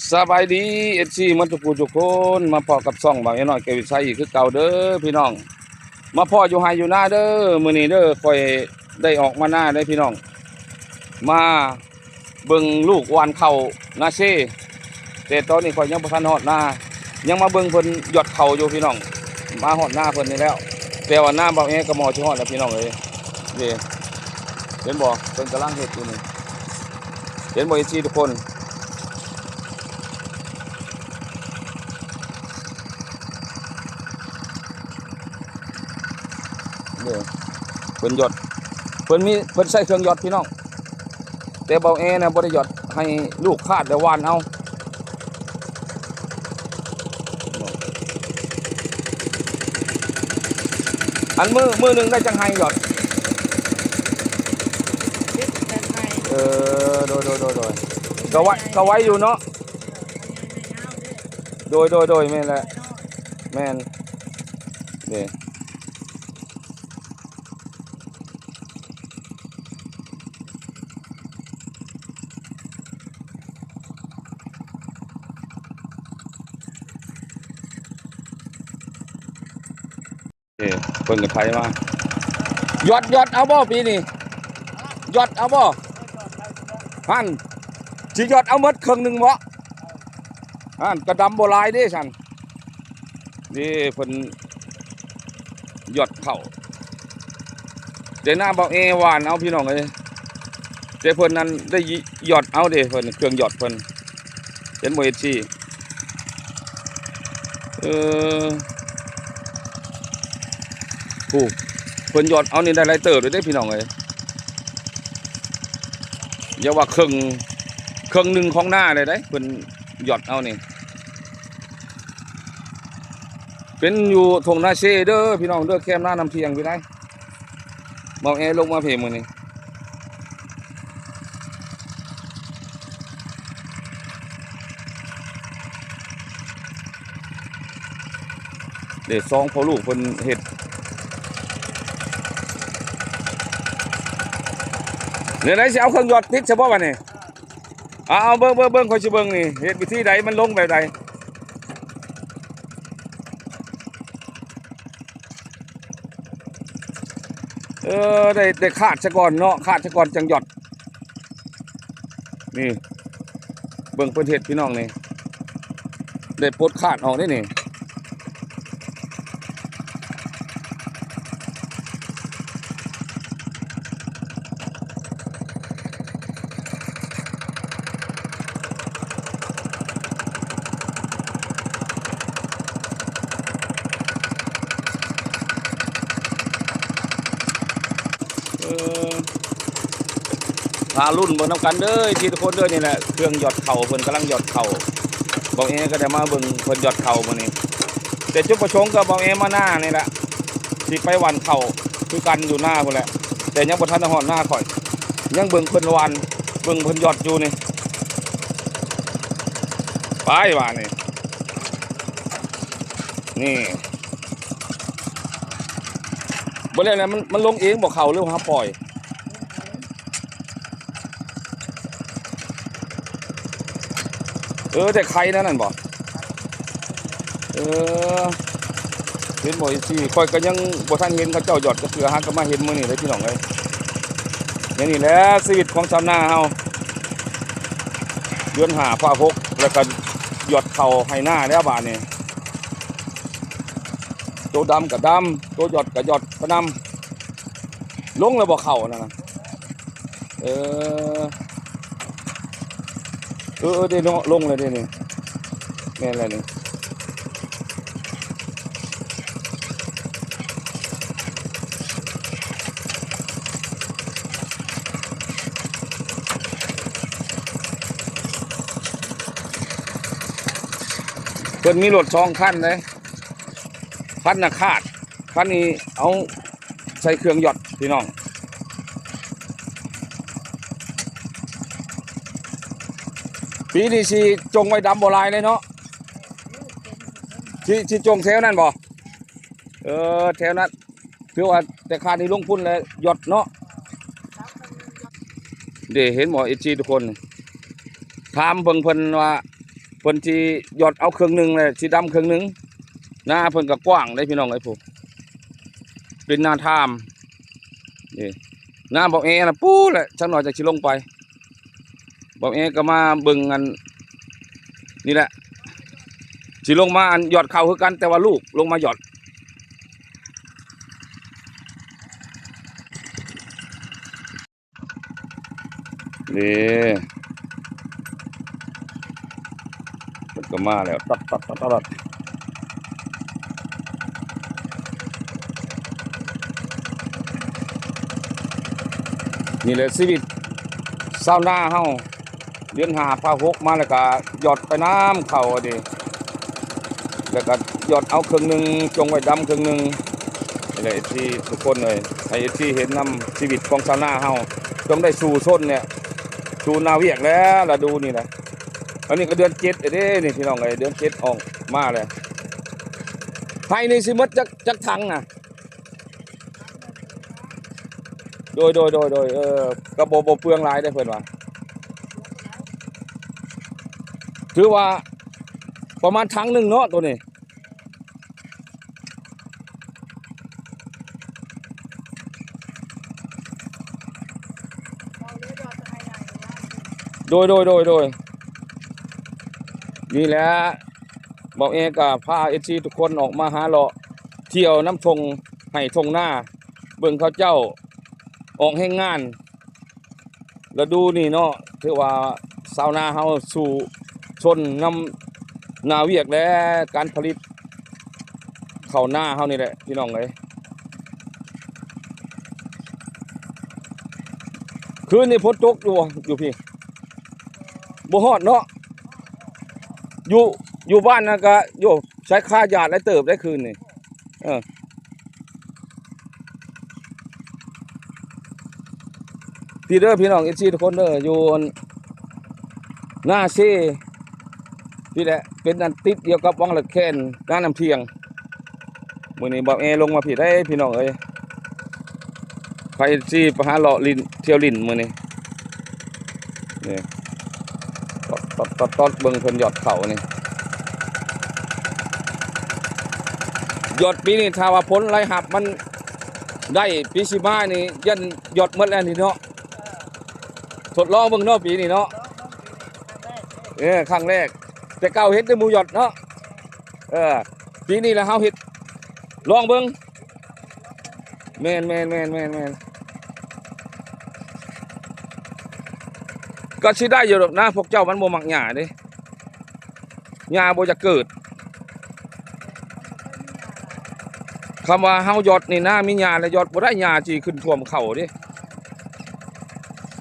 ສະບາຍດີ ເອັຟຊີ ໝົດທຸກຜູ້ທຸກຄົນ ມາພໍ້ກັບຊ່ອງບ່າວນ້ອຍແກ້ວວິໄຊອີກຄືເກົ່າເດີພີ່ນ້ອງ. ມາພໍ້ຢູ່ໄຮ່ຢູ່ນາເດີ ມື້ນີ້ເດີ ຂ້ອຍໄດ້ອອກມານາເດີພີ່ນ້ອງ ມາເບິ່ງລູກຫວ່ານເຂົ້ານາເຊ. ແຕ່ຕອນນີ້ຂ້ອຍຍັງບໍ່ທັນຮອດນາ ຍັງມາເບິ່ງເພິ່ນຢອດເຂົ້າຢູ່ພີ່ນ້ອງ. ມາຮອດນາເພິ່ນນີ້ແລ້ວ ແຕ່ວ່ານາບ່າວແອກໍໝໍຊິຮອດແລ້ວພີ່ນ້ອງເອີຍ. ເດ້ ເຫັນບໍ່ ເພິ່ນກຳລັງເຮັດຢູ່ນີ້ ເຫັນບໍ່ ເອັຟຊີ ທຸກຄົນ? ເດ້ ເພິ່ນຢອດ ເພິ່ນມີ ເພິ່ນໃຊ້ເຄື່ອງຢອດພີ່ນ້ອງ. ແຕ່ບ່າວແອນະບໍ່ໄດ້ຢອດ ໃຫ້ລູກຄາດແລ້ວຫວ່ານເອົາ. ອັນມື້ ມື້ໜຶ່ງໄດ້ຈັກໄຮ່ຢອດ? ເອີ ໂດຍ ໂດຍ ໂດຍ ໂດຍ ກໍໄວ ກໍໄວຢູ່ເນາະ. ໂດຍ ໂດຍ ໂດຍ ແມ່ນແຫຼະ ແມ່ນ ເດ້. ເອີ ເພິ່ນກໍໄຖມາ ຢອດ ຢອດເອົາບໍ່ປີນີ້? ຢອດເອົາບໍ່? ຫັ້ນ ຊິຢອດເອົາໝົດເຄິ່ງໜຶ່ງບໍ່? ຫັ້ນ ກະດຳບໍ່ຫຼາຍເດ້ຊັ້ນ. ນີ້ເພິ່ນຢອດເຂົ້າ ແຕ່ນາບ່າວແອຫວ່ານເອົາພີ່ນ້ອງເອີຍ. ແຕ່ເພິ່ນນັ້ນໄດ້ຢອດເອົາເດ້ ເພິ່ນເຄື່ອງຢອດເພິ່ນ ເຫັນບໍ່ ເອັຟຊີ? ເອີ ຜູ້ ເພິ່ນຢອດເອົານີ້ໄດ້ຫຼາຍເຕີບເລີຍເດ້ພີ່ນ້ອງເອີຍ. ຢ່າວ່າເຄິ່ງ ເຄິ່ງໜຶ່ງຂອງນາເລີຍເດ້ ເພິ່ນຢອດເອົານີ້. ເປັນຢູ່ທົ່ງນາເຊເດີພີ່ນ້ອງເດີ ແຄມນານ້ຳທ່ຽງພີ້ໄດ໋. ບ່າວແອລົງມາພີ້ມື້ນີ້ ເດ້ ສອງພໍ່ລູກເພິ່ນເຮັດ. ແນວໃດ ຊິເອົາເຄື່ອງຢອດຕິດຊະບໍ່ບາດນີ້? ເອົາ ເອົາ ເບິ່ງ ເບິ່ງ ເບິ່ງ ຂ້ອຍຊິເບິ່ງນີ້ ເຮັດວິທີໃດ ມັນລົງແບບໃດ? ເອີ ໄດ້ ໄດ້ຄາດຊະກ່ອນເນາະ ຄາດຊະກ່ອນຈັ່ງຢອດ. ນີ້ ເບິ່ງເພິ່ນເຮັດພີ່ນ້ອງນີ້ ໄດ້ປົດຄາດອອກເດ້ນີ້. ເອີ ຖ້າລຸ້ນເບິ່ງນຳກັນເດີ ເອັຟຊີ ທຸກຄົນເດີ. ນີ້ແຫຼະ ເຄື່ອງຢອດເຂົ້າ ເພິ່ນກຳລັງຢອດເຂົ້າ. ບ່າວແອກໍໄດ້ມາເບິ່ງເພິ່ນຢອດເຂົ້າມື້ນີ້ ແຕ່ຈຸດປະສົງກໍບ່າວແອມານານີ້ແຫຼະ ຊິໄປຫວ່ານເຂົ້າຄືກັນຢູ່ນາພຸ້ນແຫຼະ ແຕ່ຍັງບໍ່ທັນໄດ້ຮອດນາຂ້ອຍ ຍັງເບິ່ງເພິ່ນຫວ່ານ ເບິ່ງເພິ່ນຢອດຢູ່ນີ້. ໄປບາດນີ້ ນີ້ ບໍ່ແລ້ວນະ ມັນ ມັນລົງເອງບໍ່ເຂົ້າ ຫຼືວ່າເຮົາປ່ອຍ? ເອີ ແຕ່ໄຂ່ນັ້ນນັ້ນບໍ່? ເອີ ເຫັນບໍ່ ເອັຟຊີ? ຂ້ອຍກໍຍັງບໍ່ທັນເຫັນເຂົາເຈົ້າຢອດຈັກເທື່ອ ຫາກໍມາເຫັນມື້ນີ້ເລີຍພີ່ນ້ອງເອີຍ. ແນວນີ້ແຫຼະຊີວິດຂອງຊາວນາເຮົາ ເດືອນຫ້າຟ້າຫົກ ແລ້ວກໍຢອດເຂົ້າໄຮ່ນາແລ້ວບາດນີ້. ໂຕດຳກໍດຳ ໂຕຢອດກໍຢອດປະນຳ. ລົງແລ້ວບໍ່ເຂົ້ານັ້ນນະ? ເອີ ເອີ ເອີ ເດ້ເນາະ ລົງແລ້ວເດ້ນີ້ ແມ່ນແລ້ວນີ້. ເພິ່ນມີລົດສອງຄັນເດ້ ຄັນນະຄາດ ຄັນນີ້ເອົາໃສ່ເຄື່ອງຢອດພີ່ນ້ອງ. ປີນີ້ຊິຈົ່ງໄວ້ດຳບໍ່ຫຼາຍເລີຍເນາະ ຊິ ຊິຈົ່ງແຖວນັ້ນບໍ່? ເອີ ແຖວນັ້ນ ຖືວ່າແຕ່ຄາດນີ້ລົງພຸ້ນແລ້ວຢອດເນາະ. ເດ້ ເຫັນບໍ່ ເອັຟຊີ ທຸກຄົນ? ຖາມເບິ່ງເພິ່ນວ່າ ພິ່ນຊິຢອດເອົາເຄິ່ງໜຶ່ງ ແລະຊິດຳເຄິ່ງໜຶ່ງ. ນາເພິ່ນກໍກວ້າງເດ້ພີ່ນ້ອງເອີຍ ຜູ້ ເປັນນາທາມ. ນີ້ ນາບ່າວແອນະ ປູ້ແຫຼະ ຈັກໜ່ອຍຈັ່ງຊິລົງໄປ. ບ່າວແອກໍມາເບິ່ງອັນນີ້ແຫຼະ ຊິລົງມາອັນຢອດເຂົ້າຄືກັນ ແຕ່ວ່າລູກລົງມາຢອດ. ນີ້ ເພິ່ນກໍມາແລ້ວ ຕັດໆໆໆ. ນີ້ແຫຼະຊີວິດຊາວນາເຮົາ ເດືອນຫ້າພາຫົກມາ ແລ້ວກໍຢອດໄປນຳເຂົ້າເດ້ ແລ້ວກໍຢອດເອົາເຄິ່ງໜຶ່ງ ຈົ່ງໄວ້ດຳເຄິ່ງໜຶ່ງ. ນີ້ແຫຼະເອັຟຊີທຸກຄົນເອີຍ ໃຫ້ເອັຟຊີເຫັນນຳຊີວິດຂອງຊາວນາເຮົາ ຕ້ອງໄດ້ສູ້ຊົນແຫຼະ ສູ້ໜ້າວຽກແຫຼະ ລະດູນີ້ນະ. ອັນນີ້ກໍເດືອນເຈັດເດ້ນີ້ພີ່ນ້ອງເອີຍ ເດືອນເຈັດອອກມາແລ້ວ. ໄຮ່ນີ້ຊິໝົດຈັກ ຈັກຖັງນະ? ໂດຍ ໂດຍ ໂດຍ ໂດຍ ເອີ ກໍບໍ່ ບໍ່ເປືອງຫຼາຍເດ້ເພິ່ນວ່າ ຖືວ່າປະມານຖັງໜຶ່ງເນາະໂຕນີ້. ໂດຍ ໂດຍ ໂດຍ ໂດຍ ນີ້ແຫຼະ ບ່າວແອກໍພາເອັຟຊີທຸກຄົນອອກມາຫາເລາະທ່ຽວນຳທົ່ງໄຮ່ທົ່ງນາ ເບິ່ງເຂົາເຈົ້າອອກແຮງງານ ລະດູນີ້ເນາະ ຖືວ່າຊາວນາເຮົາສູ້ຊົນນຳໜ້າວຽກ ແລະ ການຜະລິດເຂົ້ານາເຮົານີ້ແຫຼະພີ່ນ້ອງເອີຍ. ຄືນນີ້ຝົນຕົກຢູ່ບໍ່ ຢູ່ພີ້? ບໍ່ຮອດເນາະ ຢູ່ ຢູ່ບ້ານນັ້ນກະ ໂອ້ ໃຊ້ຄາຢາດຫຼາຍເຕີບໄດ໋ຄືນນີ້ ເອີ. ພີ້ເດີພີ່ນ້ອງເອັຟຊີທຸກຄົນເດີ ຢູ່ອັນນາເຊ ພີ້ແຫຼະ ເປັນອັນຕິດດຽວກັບວັງລະແຄນ ນານ້ຳທ່ຽງ. ມື້ນີ້ບ່າວແອລົງມາພີ້ໄດ໋ພີ່ນ້ອງເອີຍ ພາເອັຟຊີໄປຫາເລາະຫຼິ້ນ ທ່ຽວຫຼິ້ນມື້ນີ້. ນີ້ ຕອດໆໆ ເບິ່ງເພິ່ນຢອດເຂົ້ານີ້ ຢອດປີນີ້ ຖ້າວ່າຜົນລາຍຮັບມັນໄດ້ປີຊິມານີ້ ຢ້ານຢອດໝົດແລ້ວນີ້ເນາະ. ທົດລອງເບິ່ງເນາະ ປີນີ້ເນາະ ເອີ ຄັ້ງແລກ ແຕ່ເກົ່າເຫັນແຕ່ໝູ່ຢອດເນາະ. ເອີ ປີນີ້ລະເຮົາເຮັດ ລອງເບິ່ງ. ແມ່ນໆໆໆໆ ກໍຊິໄດ້ຢູ່ດອກນະ ພວກເຈົ້າມັນບໍ່ມັກຫຍ້າເດ້ ຫຍ້າບໍ່ຢາກເກີດ. ຄຳວ່າເຮົາຢອດນີ້ນະ ມີຫຍ້າແລ້ວຢອດບໍ່ໄດ້ ຫຍ້າຊິຂຶ້ນຖ້ວມເຂົ້າເດ້.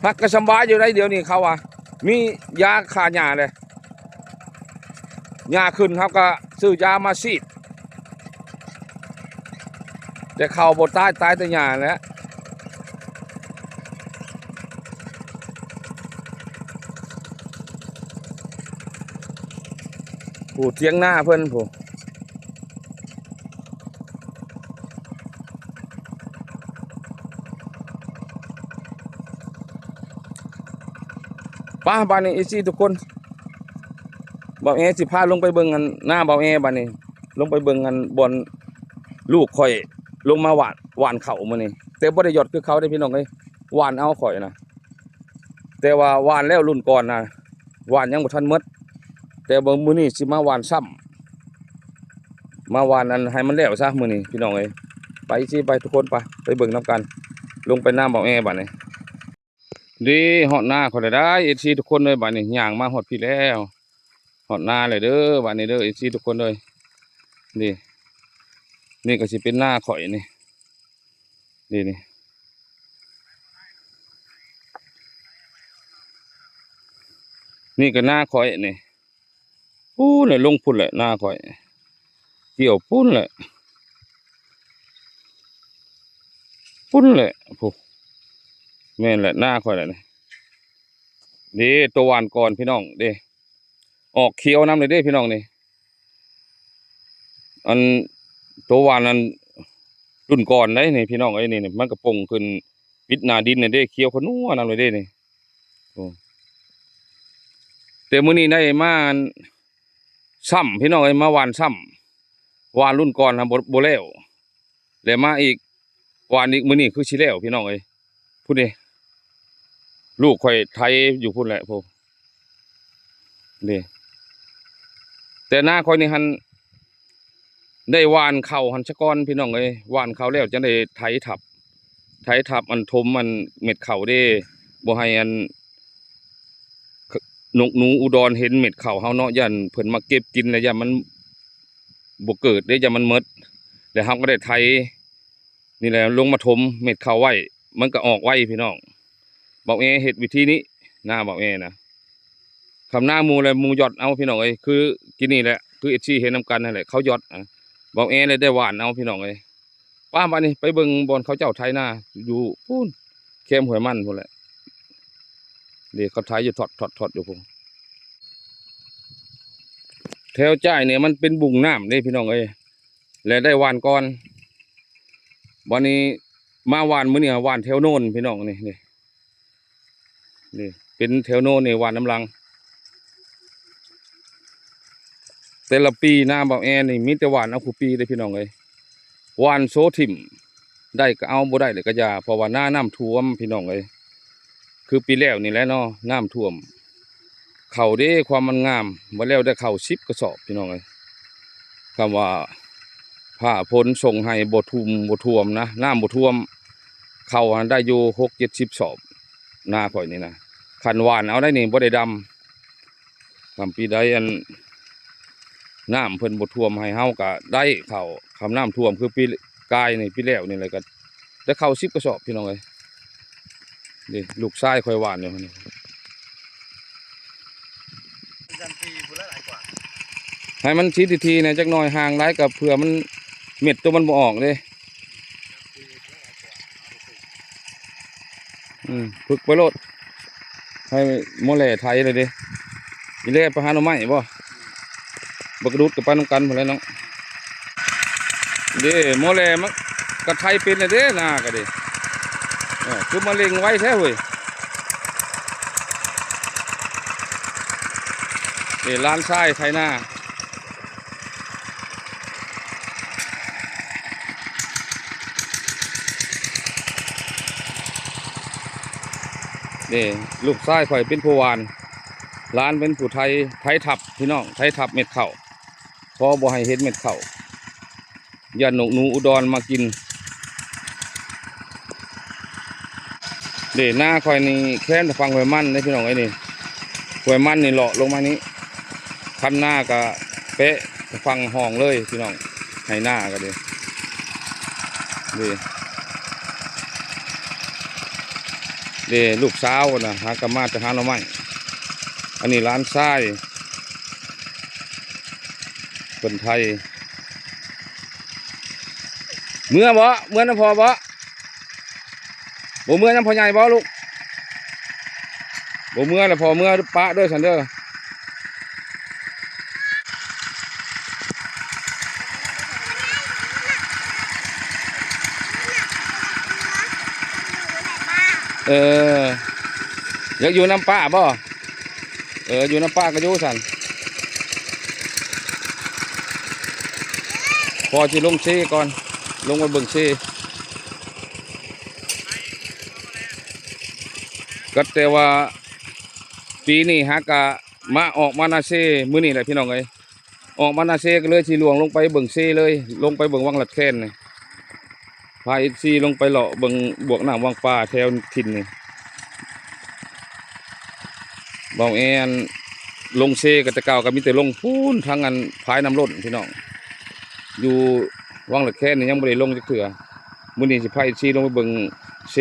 ຫາກກໍສຳບາຍຢູ່ໄດ໋ ດຽວນີ້ເຂົາວ່າມີຢາຂ້າຫຍ້າແລ້ວ ຫຍ້າຂຶ້ນ ເຮົາກໍຊື້ຢາມາສີດ ແຕ່ເຂົ້າບໍ່ຕາຍ ຕາຍແຕ່ຫຍ້າແຫຼະ. ຜູ້ ຖຽງນາເພິ່ນຜູ້. ໄປ ບາດນີ້ເອັຟຊີທຸກຄົນ ບ່າວແອຊິພາລົງໄປເບິ່ງອັນນາບ່າວແອບາດນີ້ ລົງໄປເບິ່ງອັນບ່ອນລູກຂ້ອຍລົງມາຫວ່ານ ຫວ່ານເຂົ້າມື້ນີ້ ແຕ່ບໍ່ໄດ້ຢອດຄືເຂົາເດ້ພີ່ນ້ອງເອີຍ ຫວ່ານເອົາຂ້ອຍນະ. ແຕ່ວ່າຫວ່ານແລ້ວລຸ້ນກ່ອນນະ ຫວ່ານຍັງບໍ່ທັນໝົດ ແຕ່ວ່າມື້ນີ້ຊິມາຫວ່ານຊ້ຳ ມາຫວ່ານອັນໃຫ້ມັນແລ້ວຊະມື້ນີ້ພີ່ນ້ອງເອີຍ. ໄປຊິໄປທຸກຄົນ ໄປ ໄປເບິ່ງນຳກັນ ລົງໄປນາບ່າວແອບາດນີ້. ເດ້ ຮອດນາຂ້ອຍແລ້ວໄດ໋ ເອັຟຊີທຸກຄົນເອີຍ ບາດນີ້ຍ່າງມາຮອດພີ້ແລ້ວ ຮອດນາແລ້ວເດີ ບາດນີ້ເດີ ເອັຟຊີທຸກຄົນເອີຍ. ນີ້ ນີ້ກໍຊິເປັນນາຂ້ອຍນີ້ ນີ້ ນີ້ ນີ້ກໍນາຂ້ອຍນີ້. ພຸ້ນແຫຼະ ລົງພຸ້ນແຫຼະ ນາຂ້ອຍ ກ່ຽວພຸ້ນແຫຼະ ພຸ້ນແຫຼະ ພຸ້ນ ແມ່ນແຫຼະ ນາຂ້ອຍແຫຼະນີ້. ເດ້ ໂຕຫວ່ານກ່ອນພີ່ນ້ອງເດ້ ອອກຂຽວນຳເລີຍເດ້ພີ່ນ້ອງນີ້. ອັນ ໂຕຫວ່ານອັນລຸ້ນກ່ອນໄດ໋ນີ້ພີ່ນ້ອງເອີຍ ນີ້ ນີ້ ມັນກະປົ່ງຂຶ້ນ ປິດໜ້າດິນນີ້ເດ້ ຂຽວຂະນົວນຳເລີຍເດ້ນີ້. ໂອ້ ແຕ່ມື້ນີ້ໄດ້ມາອັນ ຊ້ຳພີ່ນ້ອງເອີຍ ມາຫວ່ານຊ້ຳ ຫວ່ານລຸ້ນກ່ອນນະ ບໍ່ ບໍ່ແລ້ວ ແລ້ວມາອີກ ຫວ່ານອີກ ມື້ນີ້ຄືຊິແລ້ວພີ່ນ້ອງເອີຍ. ພຸ້ນເດ້ ລູກຂ້ອຍໄຖຢູ່ພຸ້ນແຫຼະ ໂພ ເດ້ ແຕ່ນາຂ້ອຍນີ້ຫັ້ນ ໄດ້ຫວ່ານເຂົ້າຫັ້ນສະກ່ອນພີ່ນ້ອງເອີຍ. ຫວ່ານເຂົ້າແລ້ວຈັ່ງໄດ້ໄຖທັບ ໄຖທັບ ອັນ ຖົມ ອັນ ເມັດເຂົ້າເດ້ ບໍ່ໃຫ້ ອັນ ນົກໜູອຸດອນເຫັນເມັດເຂົ້າເຮົາເນາະ ຢ້ານເພິ່ນມາເກັບກິນ ແລ້ວຢ້ານມັນບໍ່ເກີດເດ້ ຢ້ານມັນໝົດ. ແລ້ວເຮົາກໍໄດ້ໄຖ ນີ້ແຫຼະ ລົງມາຖົມເມັດເຂົ້າໄວ້ ມັນກໍອອກໄວພີ່ນ້ອງ. ບ່າວແອເຮັດວິທີນີ້ ນາບ່າວແອນະ ຄຳນາໝູ່ແລ້ວໝູ່ຢອດເອົາພີ່ນ້ອງເອີຍ. ຄືກີ້ນີ້ແຫຼະ ຄືເອັຟຊີເຫັນນຳກັນຫັ້ນແຫຼະ ເຂົາຢອດ ບ່າວແອເລີຍໄດ້ຫວ່ານເອົາພີ່ນ້ອງເອີຍ. ປ້າ ບາດນີ້ໄປເບິ່ງບ່ອນເຂົາເຈົ້າໄຖນາຢູ່ພຸ້ນ ແຄມຫ້ວຍມັນພຸ້ນແຫຼະ ເດ້ ເຂົາໄຖຢູ່ຖອດໆໆຢູ່ພຸ້ນ. ແຖວຈ້າຍນີ້ມັນເປັນບຸງນ້ຳເດ້ພີ່ນ້ອງເອີຍ ແລະໄດ້ຫວ່ານກ່ອນ. ບາດນີ້ມາຫວ່ານມື້ນີ້ຫວ່ານແຖວໂນນພີ່ນ້ອງ ນີ້ ນີ້ ນີ້ເປັນແຖວໂນນນີ້ຫວ່ານນຳຫຼັງ. ແຕ່ລະປີນາບ່າວແອນີ້ມີແຕ່ຫວ່ານເອົາຄູ່ປີເດ້ພີ່ນ້ອງເອີຍ. ຫວ່ານໂຊຖິ້ມ ໄດ້ກໍເອົາ ບໍ່ໄດ້ແລ້ວກໍຢ່າ ເພາະວ່ານານ້ຳຖ້ວມພີ່ນ້ອງເອີຍ. ຄືປີແລ້ວນີ້ແຫຼະເນາະ ນ້ຳຖ້ວມ ເຂົ້າເດ້ ຄວາມມັນງາມ ບໍ່ແລ້ວໄດ້ເຂົ້າສິບກະສອບພີ່ນ້ອງເອີຍ. ຄຳວ່າຟ້າຝົນສົ່ງໃຫ້ບໍ່ທຸ່ມບໍ່ຖ້ວມນະ ນ້ຳບໍ່ຖ້ວມ ເຂົ້າຫັ້ນໄດ້ຢູ່ຫົກເຈັດສິບສອບ ນາຂ້ອຍນີ້ນະ. ຄັນຫວ່ານເອົາໄດ້ນີ້ບໍ່ໄດ້ດຳ ຄັນປີໃດ ອັນ ນ້ຳເພິ່ນບໍ່ຖ້ວມໃຫ້ເຮົາກະໄດ້ເຂົ້າ. ຄັນນ້ຳຖ້ວມຄືປີກາຍນີ້ ປີແລ້ວນີ້ແຫຼະ ກະໄດ້ເຂົ້າສິບກະສອບພີ່ນ້ອງເອີຍ. ນີ້ລູກຊາຍຂ້ອຍຫວ່ານຢູ່ຫັ້ນ ໃຫ້ມັນຖີດຖີ່ແດ່ຈັກໜ່ອຍ ຫ່າງຫຼາຍກໍເພື່ອມັນ ເມັດໂຕມັນບໍ່ອອກເດ້. ອືມ ຝຶກໄປໂລດ ໃຫ້ໝໍແຫຼໄຖເລີຍເດ້. ອີແລໄປຫາໜໍ່ໄມ້ບໍ່? ບັກກະດູດກໍໄປນຳກັນພຸ້ນແຫຼະເນາະ. ເດ້ ໝໍແຫຼມັນກໍໄຖເປັນແລ້ວເດ້ ນາກໍເດ້. ເອີ ຄືມາເລັ່ງໄວແທ້ເວີຍ. ເດ້ ຫຼານຊາຍໄຖນາ. ເດ້ ລູກຊາຍຂ້ອຍເປັນຜູ້ຫວ່ານ ຫຼານເປັນຜູ້ໄຖ ໄຖທັບພີ່ນ້ອງ ໄຖທັບເມັດເຂົ້າ ພໍບໍ່ໃຫ້ເຫັນເມັດເຂົ້າ ຢ້ານນົກໜູອຸດອນມາກິນ. ເດ້ ນາຂ້ອຍນີ້ແຄມທາງຝັ່ງຫ້ວຍມັນເດ້ພີ່ນ້ອງເອີຍນີ້. ຫ້ວຍມັນນີ້ເລາະລົງມານີ້ ຄັນນາກະແປະຝັ່ງຫ້ອງເລີຍພີ່ນ້ອງ ໄຮ່ນາກະເດ້. ເດ້ ເດ້ ລູກສາວນະ ຫາກະມາແຕ່ຫາໜໍ່ໄມ້. ອັນນີ້ຫຼານຊາຍ ເພິ່ນໄທ ເມືອບໍ່? ເມືອນຳພໍ່ບໍ່? ບໍ່ເມືອນຳພໍ່ໃຫຍ່ບໍ່ລູກ? ບໍ່ເມືອແລ້ວ ພໍ່ເມືອປະເດີຊັ້ນເດີ. ເອີ ຢາກຢູ່ນຳປ້າບໍ່? ເອີ ຢູ່ນຳປ້າກໍຢູ່ຊັ້ນ. ພໍ່ຊິລົງເຊກ່ອນ ລົງໄປເບິ່ງເຊ. ກໍແຕ່ວ່າປີນີ້ຫາກະມາ ອອກມານາເຊມື້ນີ້ແຫຼະພີ່ນ້ອງເອີຍ. ອອກມານາເຊກໍເລີຍຊິລ່ວງລົງໄປເບິ່ງເຊເລີຍ ລົງໄປເບິ່ງວັງລັດແຄນນີ້. ພາເອັຟຊີລົງໄປເລາະເບິ່ງບວກນ້ຳວັງປາແຖວຖິ່ນນີ້. ເວົ້າແອນ ລົງເຊກໍແຕ່ເກົ່າກໍມີແຕ່ລົງພຸ້ນທາງອັນຝາຍນ້ຳລົ້ນພີ່ນ້ອງ. ຢູ່ວັງລັດແຄນນີ້ຍັງບໍ່ໄດ້ລົງຈັກເທື່ອ. ມື້ນີ້ຊິພາເອັຟຊີລົງໄປເບິ່ງເຊ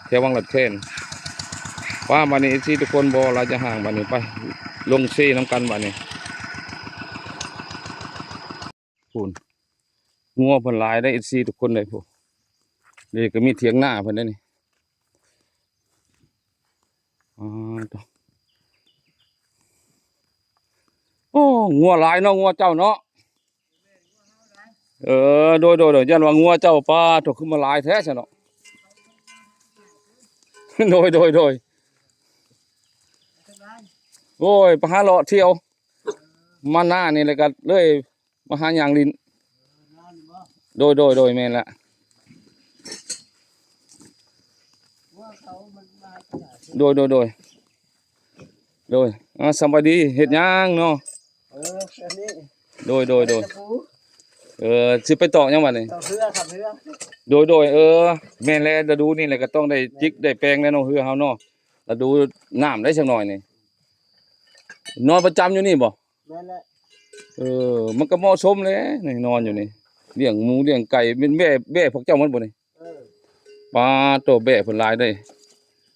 ແຖວວັງລັດແຄນ. ປ້າ ບາດນີ້ເອັຟຊີທຸກຄົນບໍ່ລາຈະຫ່າງ ບາດນີ້ໄປລົງເຊນຳກັນບາດນີ້. ພຸ້ນ ງົວເພິ່ນຫຼາຍເດ້ເອັຟຊີທຸກຄົນເດ້. ພຸ້ນ ນີ້ກໍມີຖຽງນາເພິ່ນເດ້ນີ້. ອາ ໂອ້ ງົວຫຼາຍເນາະ ງົວເຈົ້າເນາະ. ເອີ ໂດຍໆໆ ຢ້ານວ່າງົວເຈົ້າ ປາໂທ້ ຄືມາຫຼາຍແທ້ຊະເນາະ. ໂດຍໆໆ ໂອ້ຍ ໄປຫາເລາະທ່ຽວ. ມາໜ້ານີ້ແຫຼະ ກໍເລີຍມາຫາຍ່າງຫຼິ້ນ. ໂດຍ ໂດຍ ໂດຍ ແມ່ນລະ. ໂດຍ ໂດຍ ໂດຍ ໂດຍ. ອ່າ ສະບາຍດີ ເຮັດຫຍັງເນາະ? ເອີ ອັນນີ້ ໂດຍ ໂດຍ ໂດຍ ຕະປູ ເອີ ຊິໄປຕອກຫຍັງບັດນີ້? ຕອກເຮືອ ຂັບເຮືອ. ໂດຍ ໂດຍ ເອີ ແມ່ນແຫຼະ ລະດູນີ້ແຫຼະ ກໍຕ້ອງໄດ້ຈິກໄດ້ແປງແຫຼະເນາະ ເຮືອເຮົາເນາະ. ລະດູນ້ຳໄດ້ຈັກໜ້ອຍນີ້ ນອນປະຈຳຢູ່ນີ້ບໍ່? ແມ່ນແຫຼະ. ເອີ ມັນກໍເໝາະສົມແຫຼະ ນີ້ນອນຢູ່ນີ້ ລ້ຽງໝູລ້ຽງໄກ່ ແມ່ນແບ້ ແບ້ພວກເຈົ້າໝົດບໍ່ນີ້? ເອີ ປາໂຕ ແບ້ເພິ່ນຫຼາຍເດ້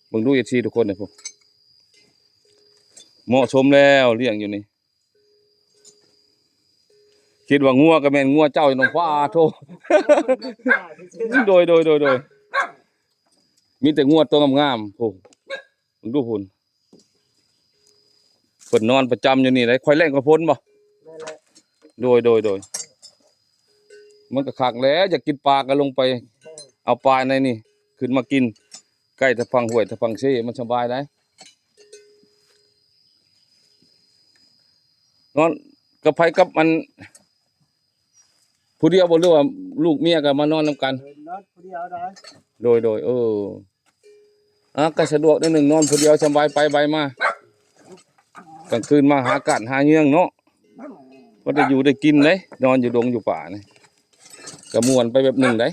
ເບິ່ງດູ ເອັຟຊີ ທຸກຄົນເດ້ ເໝາະສົມແລ້ວລ້ຽງຢູ່ນີ້. ຄິດວ່າງົວກໍແມ່ນງົວເຈົ້າຢູ່ນຳ ປາໂທ. ໂດຍ ໂດຍ ໂດຍ ໂດຍ ມີແຕ່ງົວໂຕງາມໆ ໂອ້ ເບິ່ງດູພຸ້ນ. ເພິ່ນນອນປະຈຳຢູ່ນີ້ໄດ໋. ຂ້ອຍແລ້ງກັບຝົນບໍ່? ແມ່ນແຫຼະ. ໂດຍ ໂດຍ ໂດຍ. ມັນກໍຄັກແຫຼະ ຢາກກິນປາກໍລົງໄປ ເອີ ເອົາປາໃນນີ້ຂຶ້ນມາກິນ ໃກ້ຕະພັງຫ້ວຍຕະພັງເຊ ມັນສະບາຍໄດ໋. ນອນກັບໃຜ ກັບອັນ ຜູ້ດຽວບໍ່ ຫຼືວ່າລູກເມຍກໍມານອນນຳກັນ? ເອີ ນອນຜູ້ດຽວໄດ້. ໂດຍ ໂດຍ ເອີ ອ່າ ກໍສະດວກໜ້ອຍໜຶ່ງ ນອນຜູ້ດຽວສະບາຍໄປໄວມາ ກາງຄືນມາຫາການຫາເຫຍື່ອງເນາະ ບໍ່ໄດ້ຢູ່ໄດ້ກິນເດ້ ນອນຢູ່ດົງຢູ່ປ່ານີ້ ກໍມ່ວນໄປແບບໜຶ່ງໄດ໋.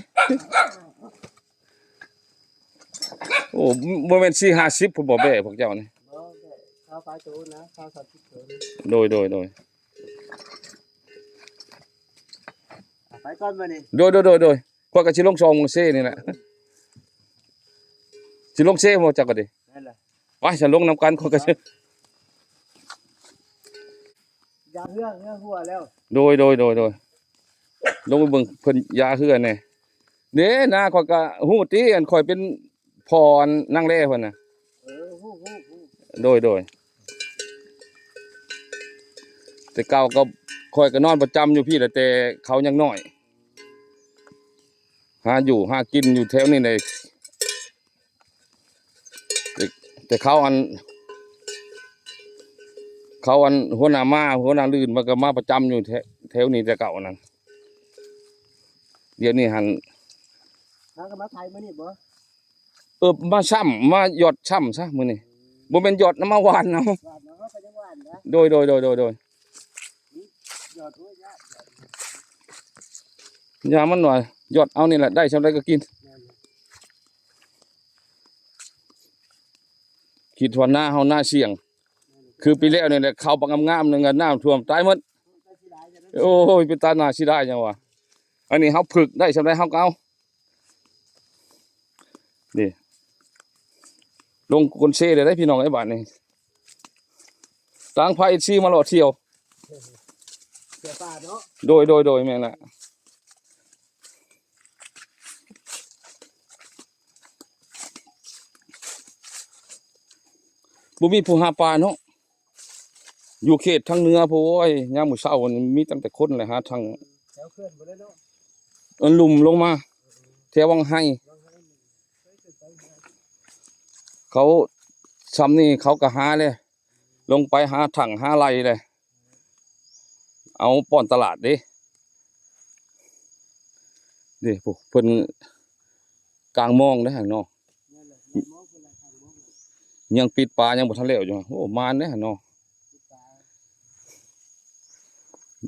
ໂອ້ ບໍ່ແມ່ນສີ່ຫ້າສິບພຸ້ນບໍ່ ແບ້ພວກເຈົ້ານີ້? ບໍ່ ແບ້ຊາວປາຍໂຕນະ ຊາວສາມສິບໂຕນະ. ໂດຍ ໂດຍ ໂດຍ. ໄປກ່ອນບັດນີ້. ໂດຍ ໂດຍ ໂດຍ ໂດຍ. ຂ້ອຍກໍຊິລົງຊ່ອງເຊນີ້ແຫຼະ ຊິລົງເຊບໍ່ຈັກກໍດີ. ນັ້ນແຫຼະ ໄປ ຊິລົງນຳກັນ ຂ້ອຍກໍຊິ ຢາເຮືອ ເຮືອຮົ່ວແລ້ວ. ໂດຍ ໂດຍ ໂດຍ ໂດຍ. ລົງໄປເບິ່ງເພິ່ນຢາເຮືອແດ່. ເດ້ ນາ ຂ້ອຍກໍຮູ້ຕິ ອັນຂ້ອຍເປັນພໍ່ອັນນາງແລເພິ່ນນະ. ເອີ ຮູ້ ຮູ້ ຮູ້. ໂດຍ ໂດຍ. ແຕ່ເກົ່າກໍ ຂ້ອຍກໍນອນປະຈຳຢູ່ພີ້ແຫຼະ ແຕ່ເຂົາຍັງນ້ອຍ ຫາຢູ່ຫາກິນຢູ່ແຖວນີ້ແຫຼະ. ແຕ່ ແຕ່ເຂົາອັນ ເຂົາອັນຫົວໜ້າມາ ຫົວໜ້າລື່ນ ມັນກໍມາປະຈຳຢູ່ແຖ ແຖວນີ້ແຕ່ເກົ່ານັ້ນ. ດຽວນີ້ຫັ້ນ ຫາກໍມາໄຖມື້ນີ້ບໍ່? ເອີ ມາຊ້ຳ ມາຢອດຊ້ຳຊະມື້ນີ້. ບໍ່ແມ່ນຢອດນຳ ມາຫວ່ານເອົາ. ຫວ່ານເອົາ ເຮົາກໍຍັງຫວ່ານນະ. ໂດຍ ໂດຍ ໂດຍ ໂດຍ ໂດຍ. ຢອດ ໂອ້ຍ ຢາ ຢາມັນວ່າ ຢອດເອົານີ້ແຫຼະ ໄດ້ຊ່ຳໃດກໍກິນ. ແມ່ນ. ຄິດວ່ານາເຮົານາສ່ຽງ ຄືປີແລ້ວນີ້ແຫຼະ ເຂົ້າບັກງາມໆ ໜຶ່ງ ນ້ຳຖ້ວມຕາຍໝົດ. ໂອ້ຍ ເປັນຕາໜ້າເສຍດາຍຫຍັງວະ. ອັນນີ້ເຮົາຝຶກໄດ້ຊ່ຳໃດເຮົາກໍເອົາ. ນີ້ ລົງກົນເຊເລີຍເດ້ພີ່ນ້ອງເອີຍ ບາດນີ້ ຕາງພາເອັຟຊີມາເລາະທ່ຽວ ເສຍປ່າເນາະ. ໂດຍ ໂດຍ ໂດຍ ແມ່ນລະ. ບໍ່ມີຜູ້ຫາປາເນາະ ຢູ່ເຂດທາງເໜືອພຸ້ນ. ໂອ້ຍ ຍາມມື້ເຊົ້ານີ້ມີຕັ້ງແຕ່ຄົນແຫຼະ ຫາທາງ ແຖວເຂື່ອນພຸ້ນແຫຼະເນາະ ອັນລຸ່ມລົງມາ ແຖວວັງໄຮ ວັງໄຮ ເຂົາຊ່ຳນີ້ເຂົາກໍຫາແລ້ວ ລົງໄປຫາຖັງຫາໄລ່ແຫຼະ ເອົາປ້ອນຕະຫຼາດເດ້. ເດ້ ໂອ້ ເພິ່ນກາງມອງເດ້ເນາະ ຍັງປິດປາຍັງບໍ່ທັນແລ້ວຢູ່. ໂອ້ ມານເດ້ເນາະ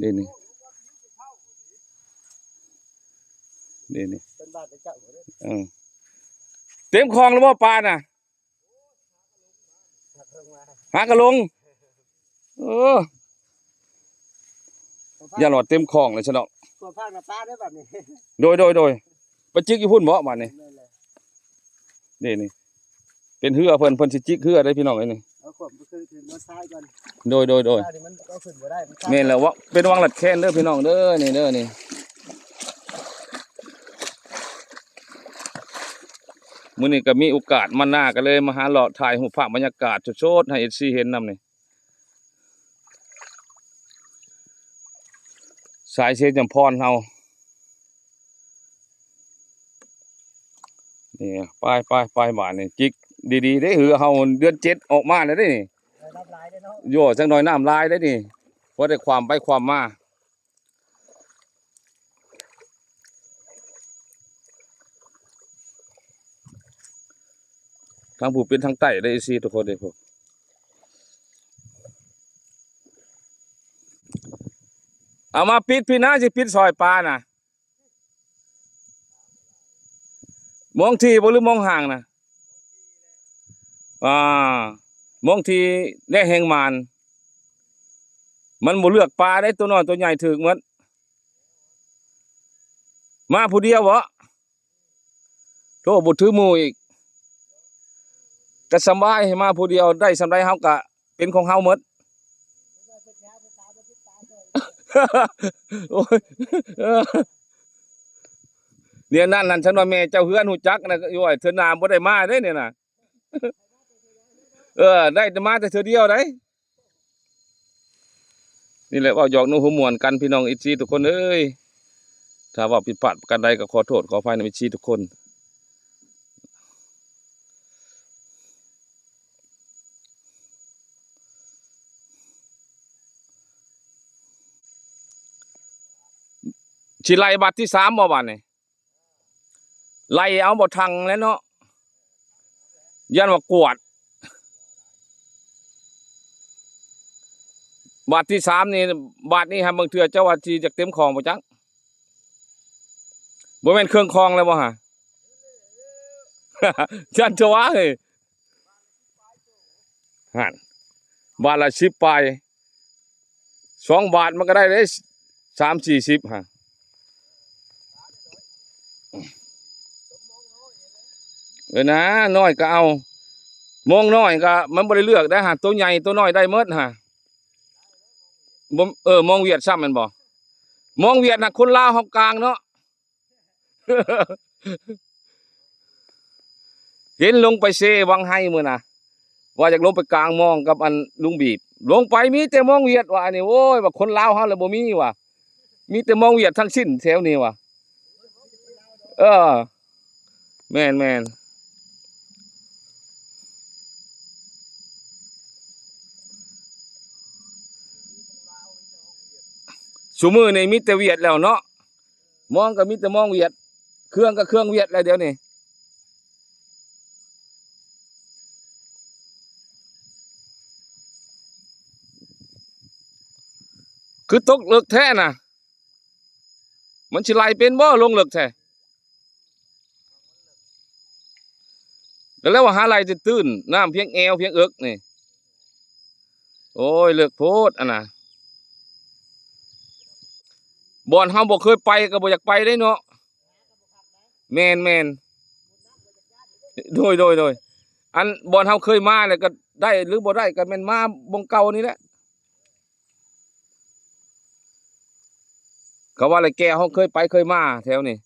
ເດ້ນີ້ ເດ້ນີ້ ເອີ ເຕັມຄອງແລ້ວບໍ່ປານະ? ຫາກະລົງ ເອີ ຢ້ານວ່າເຕັມຄອງແລ້ວຊັ້ນດອກ. ໂດຍ ໂດຍ ໂດຍ. ໄປຈິກຢູ່ພຸ້ນບໍ່ບາດນີ້? ແມ່ນແຫຼະ ນີ້ ນີ້ ເປັນເຮືອເພິ່ນ ເພິ່ນຊິຈິກເຮືອເດ້ພີ່ນ້ອງເອີຍນີ້. ເອົາຂວບໄປຂຶ້ນ ຂຶ້ນມາຊາຍກ່ອນ. ໂດຍ ໂດຍ ໂດຍ. ອັນນີ້ມັນເອົາຂຶ້ນບໍ່ໄດ້ ມັນຊາຍ. ແມ່ນແລ້ວ ເປັນວັງລັດແຄນເດີພີ່ນ້ອງເດີ ນີ້ເດີນີ້. ມື້ນີ້ກໍມີໂອກາດມານາ ກໍເລີຍມາຫາເລາະຖ່າຍຮູບພາບບັນຍາກາດສົດໆ ໃຫ້ເອັຟຊີເຫັນນຳນີ້ ສາຍເຊຈຳພອນເຮົາ. ນີ້ ໄປ ໄປ ໄປ ບາດນີ້ ຈິກດີໆເດ້ ເຮືອເຮົາເດືອນເຈັດອອກມາແລ້ວເດ້ນີ້. ໂຢ ຈັກໜ້ອຍນ້ຳຫຼາຍເດ້ນີ້. ພໍໄດ້ຄວາມໄປຄວາມມາ. ທາງຜູ້ເປັນທາງໃຕ້ເດ້ ເອັຟຊີ ທຸກຄົນເດ້ ເອົາມາປິດພີ້ນະ ຊິປິດຊ່ອຍປານະ. ມອງທີ່ບໍ່ ຫຼືມອງຫ່າງນະ? ອ່າ ມອງທີ່ແລະແຮງໝານ. ມັນບໍ່ເລືອກປາເດ້ ຕົວນ້ອຍຕົວໃຫຍ່ຖືກໝົດ. ມາຜູ້ດຽວເບາະ? ໂທ ບໍ່ຖືໝູ່ອີກ. ກະສະບາຍ ໃຫ້ມາຜູ້ດຽວ ໄດ້ສ່ຳໃດເຮົາກະເປັນຂອງເຮົາໝົດ. ໂອ້ຍ ເອີ ແນວນັ້ນຫັ້ນ ຊັ້ນວ່າແມ່ເຈົ້າເຮືອນຮູ້ຈັກນະ ໂອ້ຍ ເທື່ອໜ້າບໍ່ໄດ້ມາເດ້ນີ້ນະ. ເອີ ໄດ້ແຕ່ມາແຕ່ເທື່ອດຽວໃດ. ນີ້ແຫຼະ ເວົ້າຫຍອກໜູຫົວມ່ວນກັນ ພີ່ນ້ອງເອັຟຊີທຸກຄົນເອີຍ. ຖ້າເວົ້າຜິດພາດປະການໃດກໍຂໍໂທດຂໍອະໄພນຳເອັຟຊີທຸກຄົນ. ຊິໄລ່ບາດທີສາມບໍ່ບາດນີ້? ໄລ່ເອົາບໍ່ທັງແຫຼະເນາະ ຢ້ານວ່າກວດ. ບາດທີສາມນີ້ ບາດນີ້ຫາ ບາງເທື່ອເຈົ້າວ່າຊິຢາກເຕັມຄອງບໍ່ຈັກ. ບໍ່ແມ່ນເຄື່ອງຄອງແລ້ວບໍ່ຫາ? ຢ້ານເຈົ້າວ່າເອີຍ. ຫັ້ນ ບາດລະສິບປາຍ ສອງບາດມັນກໍໄດ້ເດ້ ສາມສີ່ສິບຫັ້ນ. ເອີນາ ນ້ອຍກໍເອົາ ມອງນ້ອຍກໍມັນບໍ່ໄດ້ເລືອກໄດ້ຫາ ໂຕໃຫຍ່ໂຕນ້ອຍໄດ້ໝົດຫາ. ບໍ່ ເອີ ມອງຫວຽດຊ້ຳແມ່ນບໍ່? ມອງຫວຽດນະ ຄົນລາວເຮົາກາງເນາະ. ເຫັນລົງໄປເຊວັງໄຮມື້ນະ ວ່າຢາກລົງໄປກາງມອງກັບອັນລຸງບີບ ລົງໄປມີແຕ່ມອງຫວຽດວ່າ ອັນນີ້ ໂອ້ຍ ວ່າຄົນລາວເຮົາລະບໍ່ມີວ່າ ມີແຕ່ມອງຫວຽດທັງສິ້ນແຖວນີ້ວ່າ. ເອີ ແມ່ນໆ ຊຸມື້ນີ້ມີແຕ່ຫວຽດແລ້ວເນາະ. ມອງກໍມີແຕ່ມອງຫວຽດ ເຄື່ອງກໍເຄື່ອງຫວຽດແລ້ວດຽວນີ້. ຄືຕົກເລິກແທ້ນະ ມັນຊິໄຫຼເປັນບໍ່ ລົງເລິກແທ້? ກໍແລ້ວວ່າຫາໄຫຼຕື້ນໆ ນ້ຳພຽງແອວພຽງເອິກນີ້. ໂອ້ຍ ເລິກໂພດອັນນະ. ບ່ອນເຮົາບໍ່ເຄີຍໄປກໍບໍ່ຢາກໄປເດ້ເນາະ. ແມ່ນໆ ໂດຍໆ ໂດຍ. ອັນບ່ອນເຮົາເຄີຍມາແລ້ວກໍໄດ້ ຫຼືບໍ່ໄດ້ກໍແມ່ນມາບ່ອນເກົ່ານີ້ແຫຼະ. ເຂົາວ່າແຫຼະ ແກ່ເຮົາເຄີຍໄປເຄີຍມາແຖວນີ້.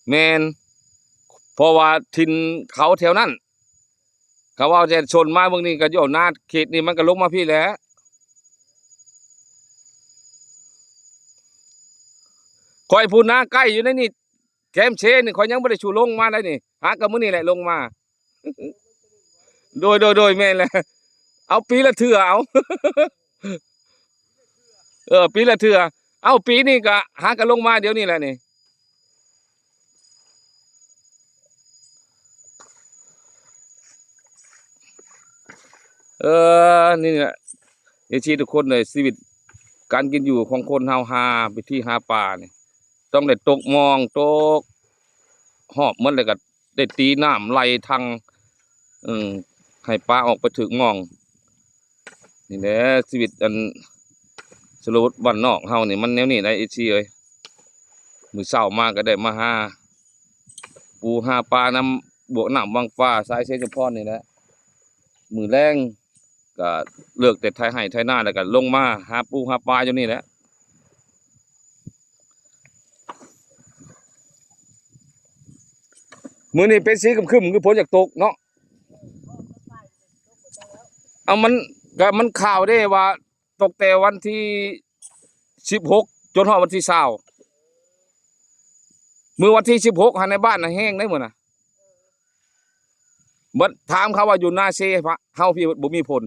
ແມ່ນ ເພາະວ່າຖິ່ນເຂົາແຖວນັ້ນ. ເຂົາເວົ້າແຕ່ຊົນມາເບິ່ງນີ້ກໍຢູ່ນາເຂດນີ້ ມັນກໍລົງມາພີ້ແຫຼະ. ຂ້ອຍພູນນາໃກ້ຢູ່ໃນນີ້ ແຄມເຊນີ້ ຂ້ອອຍຍັງບໍ່ໄດ້ສູ່ລົງມາໄດ໋ນີ້ ຫາກໍມື້ນີ້ແຫຼະລົງມາ. ໂດຍ ໂດຍ ໂດຍ ແມ່ນແຫຼະ ເອົາປີລະເທື່ອເອົາ. ເອີ ປີລະເທື່ອ ເອົ້າ ປີນີ້ກະຫາກະລົງມາດຽວນີ້ແຫຼະນີ້. ເອີ ນີ້ແຫຼະ ເອັຟຊີທຸກຄົນເອີຍ ຊີວິດການກິນຢູ່ຂອງຄົນເຮົາ ຫາ ວິທີຫາປານີ້ ຕ້ອງໄດ້ຕົກມອງ ຕົກຮອບໝົດ ແລ້ວກະໄດ້ຕີນ້ຳໄລ່ຖັງ ເອີ ໃຫ້ປາອອກໄປຖືກມອງ. ນີ້ແຫຼະຊີວິດອັນຊົນນະບົດບ້ານນອກເຮົານີ້ ມັນແນວນີ້ແຫຼະ ເອັຟຊີເອີຍ. ມື້ເຊົ້າມາກໍໄດ້ມາຫາປູຫາປານຳບວກນ້ຳວັງປາ ສາຍເຊໂຈພອນນີ້ແຫຼະ. ມື້ແລງກໍເລີກແຕ່ໄຖໄຮ່ໄຖນາ ແລ້ວກໍລົງມາຫາປູຫາປາຢູ່ນີ້ແຫຼະ. ມື້ນີ້ເປັນສີຄຶ້ມໆ ຄືຝົນຢາກຕົກເນາະ. ເອົາ ມັນ ກະມັນຂ່າວເດ້ວ່າຕົກແຕ່ວັນທີສິບຫົກ ຈົນຮອດວັນທີຊາວ. ມື້ວັນທີສິບຫົກຫັ້ນໃນບ້ານນະແຮງເດ້ມື້ນະ. ບັດຖາມເຂົາວ່າຢູ່ນາເຊພະ ເຮົາພີ້ບໍ່ມີຝົນ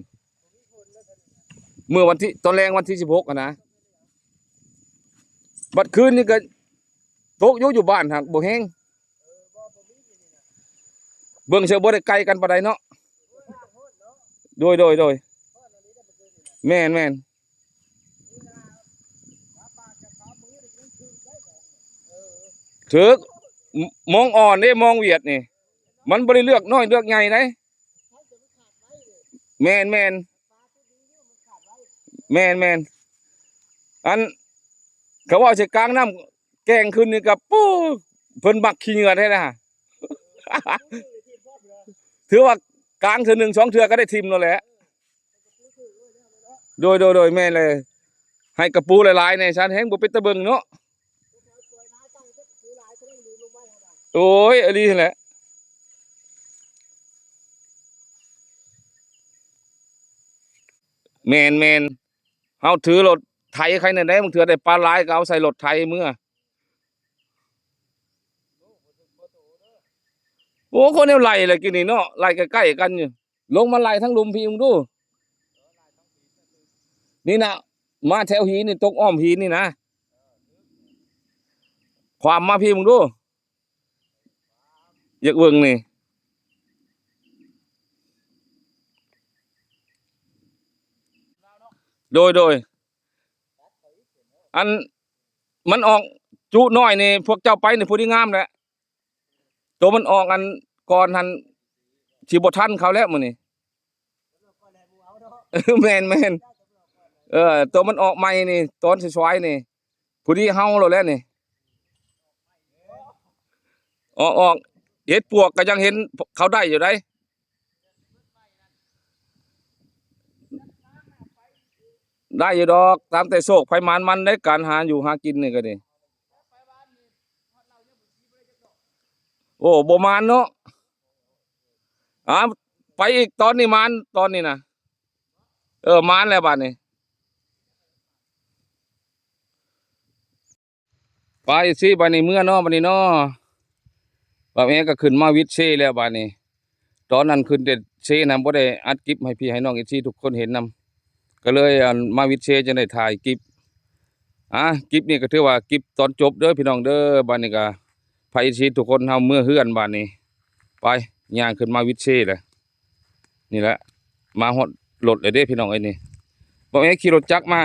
ມື້ວັນທີ ຕອນແລງວັນທີສິບຫົກຫັ້ນນະ ບັດຄືນນີ້ກໍຕົກຢູ່ ຢູ່ບ້ານຫັ້ນບໍ່ແຮງ ເບິ່ງເຊິ່ງບໍ່ໄດ້ໄກກັນປານໃດເນາະ ໂດຍ ໂດຍ ໂດຍ ແມ່ນໆ ຖືກ ມ- ມອງອ່ອນເດ້ ມອງຫວຽດນີ້ ມັນບໍ່ໄດ້ເລືອກນ້ອຍເລືອກໃຫຍ່ໃດ໋ ແມ່ນໆ ແມ່ນໆ ອັນ ເຂົາເວົ້າໃສ່ກາງນ້ຳແກ່ງຂຶ້ນນີ້ກໍ ປູ້ ເພິ່ນມັກຂີ້ເຫຍື້ອແທ້ນະ ຖືວ່າກາງເທື່ອໜຶ່ງສອງເທື່ອກໍໄດ້ຖິ້ມໂລດແຫຼະ ໂດຍ ໂດຍ ໂດຍ ແມ່ນເລີຍ ໃຫ້ກະປູຫຼາຍໆແດ່ ຊັ້ນແຮງບໍ່ເປັນຕາເບິ່ງເນາະ ໂອ້ຍ ອີ່ຫຼີຫັ້ນແຫຼະ ແມ່ນໆ ເຮົາຖືລົດໄຖໃຄແນ່ໃດ໋ ບາງເທື່ອໄດ້ປາຫຼາຍກໍເອົາໃສ່ລົດໄຖເມືອ ໂອ້ ຄົນແນວໄລ່ລະກິນນີ້ເນາະ ໄລ່ໃກ້ໆກັນຢູ່ ລົງມາໄລ່ທາງລຸ່ມພີ້ເບິ່ງດູ ນີ້ນະ ມາແຖວຫີນນີ້ ຕົກອ້ອມຫີນນີ້ນະ ຂວ້ຳມາພີ້ເບິ່ງດູ ຢາກເບິ່ງນີ້ ໂດຍ ໂດຍ ອັນ ມັນອອກຈຸນ້ອຍນີ້ ພວກເຈົ້າໄປນີ້ພໍດີງາມແຫຼະ ໂຕມັນອອກອັນກ່ອນຫັ້ນ ຊິບໍ່ທັນເຂົາແລ້ວມື້ນີ້ ແມ່ນໆ ເອີ ໂຕມັນອອກໃໝ່ນີ້ ຕອນສວາຍໆນີ້ ພໍດີເຮົາໂລດແຫຼະນີ້ ອອກໆ ເຫັດປວກກໍຍັງເຫັນເຂົາໄດ້ຢູ່ໃດ໋ ໄດ້ຢູ່ດອກ ຕາມແຕ່ໂຊກໃຜໝານມັນເດ້ ການຫາຢູ່ຫາກິນນີ້ກໍດີ ໂອ້ ບໍ່ໝານເນາະ ອາ ໄປອີກ ຕອນນີ້ໝານ ຕອນນີ້ນະ ເອີ ໝານແລ້ວບາດນີ້ ໄປຊິ ບາດນີ້ເມືອເນາະ ບາດນີ້ເນາະ ບ່າວແອກໍຂຶ້ນມາວິດເຊແລ້ວບາດນີ້ ຕອນນັ້ນຂຶ້ນແຕ່ເຊນະ ບໍ່ໄດ້ອັດກິບໃຫ້ພີ່ໃຫ້ນ້ອງເອັຟຊີທຸກຄົນເຫັນນຳ ກໍເລີຍ ອັນ ມາວິດເຊຈຶ່ງໄດ້ຖ່າຍກິບ ອາ ກິບນີ້ກໍຖືວ່າກິບຕອນຈົບເດີພີ່ນ້ອງເດີ ບາດນີ້ກໍພາເອັຟຊີທຸກຄົນເຮົາເມືອເຮືອນບາດນີ້ ໄປ ຍ່າງຂຶ້ນມາວິດເຊແຫຼະ ນີ້ແຫຼະ ມາຮອດລົດແລ້ວເດ້ພີ່ນ້ອງເອີຍນີ້ ບ່າວແອຂີ່ລົດຈັກມາ